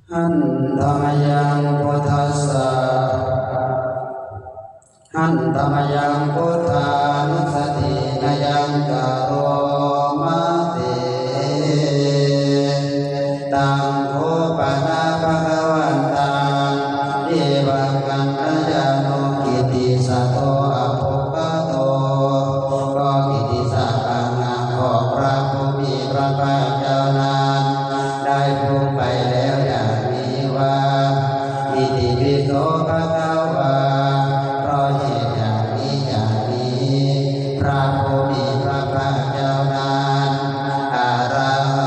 Handa mayaṃ buddhassa, handa mayaṃ buddhānussatinayaṃ karoma se. Taṃ kho pana bhagavantaṃ evaṃ kalyāṇo kittisaddo abbhuggato. ກໍກິດຕິສັກອັນງາມຂອງພຣະຜູ້ມີພຣະພາກເຈົ້ານັ້ນ ໄດ້ພຸ້ງໄປແລ້ວຢ່າງນີ້ວ່າ Itipi so bhagavā. ເພາະເຫດຢ່າງນີ້ ຢ່າງນີ້ ພຣະຜູ້ມີພຣະພາກເຈົ້ານັ້ນ ອະລະຫັ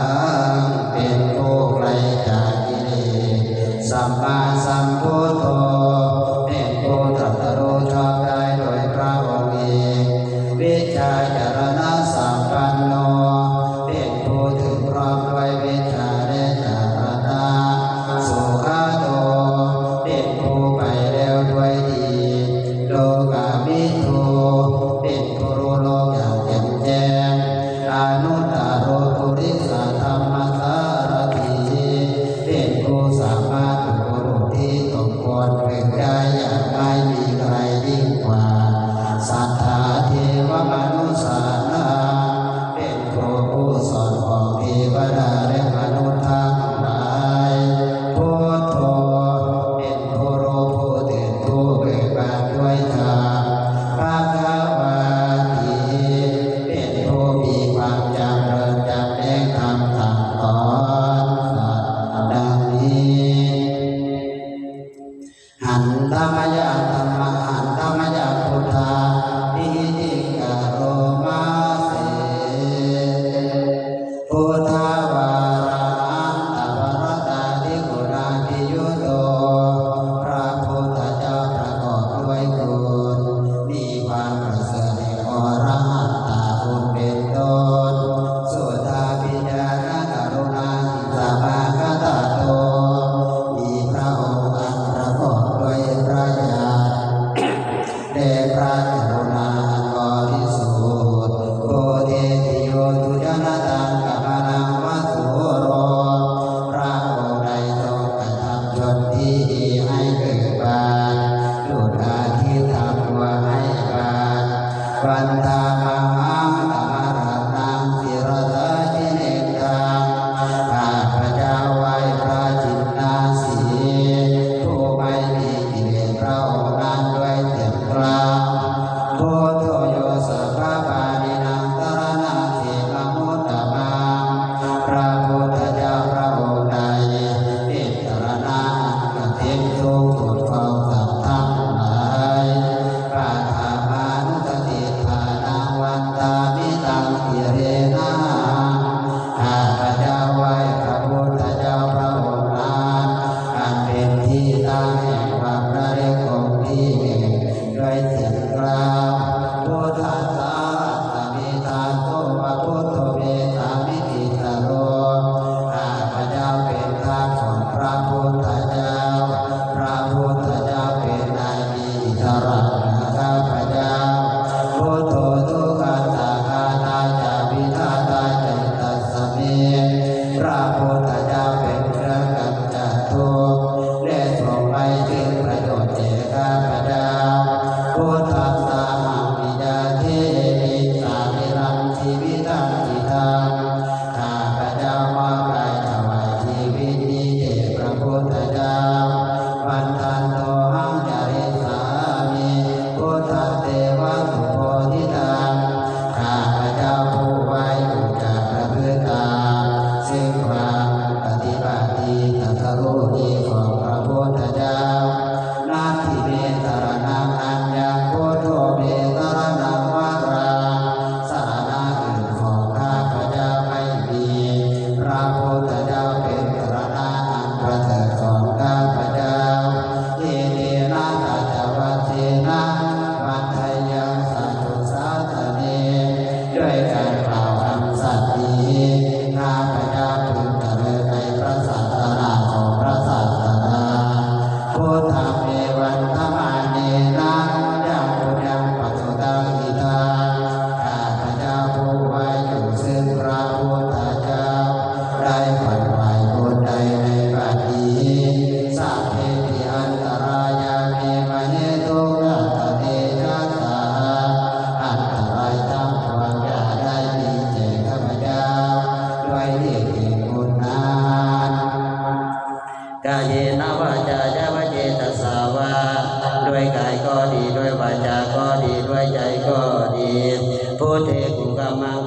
ງ ເປັນຜູ້ໄກລຈາກກິເລດ ສຳມາສຳພຸດໂທ ເປັນຜູ້ຕຣັດສະຮູ້ຊອບໄດ້ໂດຍພຣະອົງເອງ ວິຊາຈາລະນະສຳປັນໂນ ເປັນຜູ້ເຖິງພ້ອມດ້ວຍວິຊາແລະຈາລະນະ ສຸຂະໂຕ ເປັນຜູ້ໄປແລ້ວດ້ວຍດີ ໂລກາວິດູ ເປັນຜູ້ຮູ້ໂລກຢ່າງແຈ່ມແຈ້ງ ອະນຸດຕະໂຣ ປຸລິສະທຳມະສາລະຖີ ເປັນຜູ້ສາມາດບຸກຄົນທີ່ສົມຄວນເພິ່ງໄດ້ຢ່າງໄມ່ມີໃຜຍິ່ງກວ່າ ສັດຖາເທວະມະນຸດສານັງ ເປັນຜູ້ຜູ້ສອນຂອງເທວະດາແລະມະນຸດທັງຫຼາຍ ພຸດໂທ ເປັນຜູ້ຮູ້ຜູ້ຕື່ນຜູ້ເບີກບານດ້ວຍທຳ ພະຄະວາຕິ ເປັນຜູ້ມີຄວາມຈຳເລີນຈຳແນກທຳຕາມຕອນ ດັ່ງນີ້ Handa mayaṃ dhammaṃ handa mayaṃ buddhābhigītiṃ karoma se. Buddhavārahantavaratā atigunābhiyutto ພຣະພຸດທະເຈົ້າປະກອບດ້ວຍຄຸນ ມີຄວາມປະເສີດແຫ່ງອະລະຫັນຕະຄຸນເປັນຕົ້ນ Suddhābhiñāṇakaruṇāhi samāgatatto ມີພຣະອົງອັນປະກອບດ້ວຍພຣະຍານ ແລະພຣະກະລຸນາອັນບໍລິສຸດ Bodhetiyo thujjanataṃ kamalaṃ va sūro ພຣະອົງໃດຊົງກະທຳຊົນທີ່ດີໃຫ້ເບີກບານ ດຸດອາທິດທຳບົວໃຫ້ບານ Vandāmahaṃ tamaraṇaṃ sirasā jinendaṃ ຂ້າພະເຈົ້າໄຫວ້ພຣະຈິນນາສີ ຜູ້ໄມ່ມີກິເລດພຣະອົງນັ້ນດ້ວຍສຽງກລ້າວ Buddho yo sabbapāṇīnaṃ saraṇaṃ khemamuttamaṃ ພຣະພຸດທະເຈົ້າພຣະອົງໃດ ເປັນສະລະນະອັນກະເທັງສູງສຸດຂອງສັດທັງຫຼາຍ Paṭhamānussatiṭṭhānaṃ vandāmi taṃ sirenahaṃ ຂ້າພະເຈົ້າໄຫວ້ພຣະພຸດທະເຈົ້າພຣະອົງນັ້ນ ອັນເປັນທີ່ຕັ້ງແຫ່ງຄວາມລະລຶກອົງທີໜຶ່ງ ດ້ວຍສຽງກ່າວ Buddhassa asmi dāso va buddho me sāmikissaro ຂ້າພະເຈົ້າເປັນທາດຂອງພຣະພຸດທະເຈົ້າ ພຣະພຸດທະເຈົ້າເປັນນາຍມີອິດສະຫຼະເໜືອຂ້າພະເຈົ້າ Buddho dukkhassa ghātā ca vidhātā ca hitasmiṃ ພຣະພຸດທະເຈົ້າເປັນເຄື່ອງກຳຈັດທຸກ ແລະ ຊົງໄວ້ຊຶ່ງປະໂຫຍດແກ່ຂ້າພະເຈົ້າ Buddhassahaṃ niyyādemi sarīrañjīvitañcidaṃ ຂ້າພະເຈົ້າມອບກາຍຖວາຍຊີວິດນີ້ແກ່ພຣະພຸດທະເຈົ້າ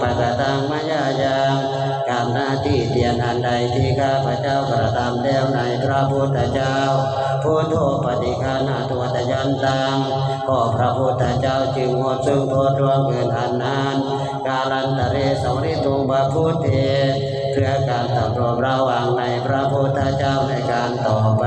ປັກກະຕັງມະຍາຍັງ ກຳໜ້າທີ່ຕຽນອັນໃດທີ່ຂ້າພະເຈົ້າກະທຳແລ້ວໃນພະພຸດທະເຈົ້າ ພຸດໂທປະຕິຄັນຫາຕົວະຕະຍັນຕັງ ກໍພະພຸດທະເຈົ້າຈຶ່ງຫົດຊຶ່ງໂທດລ່ວງເກີນອັນນັ້ນ ກາລັນຕະເຣ ສຳລິຕຸງ ພະພຸດເທ ເພື່ອການສຳລວມລະວັງໃນພະພຸດທະເຈົ້າໃນການຕໍ່ໄປ.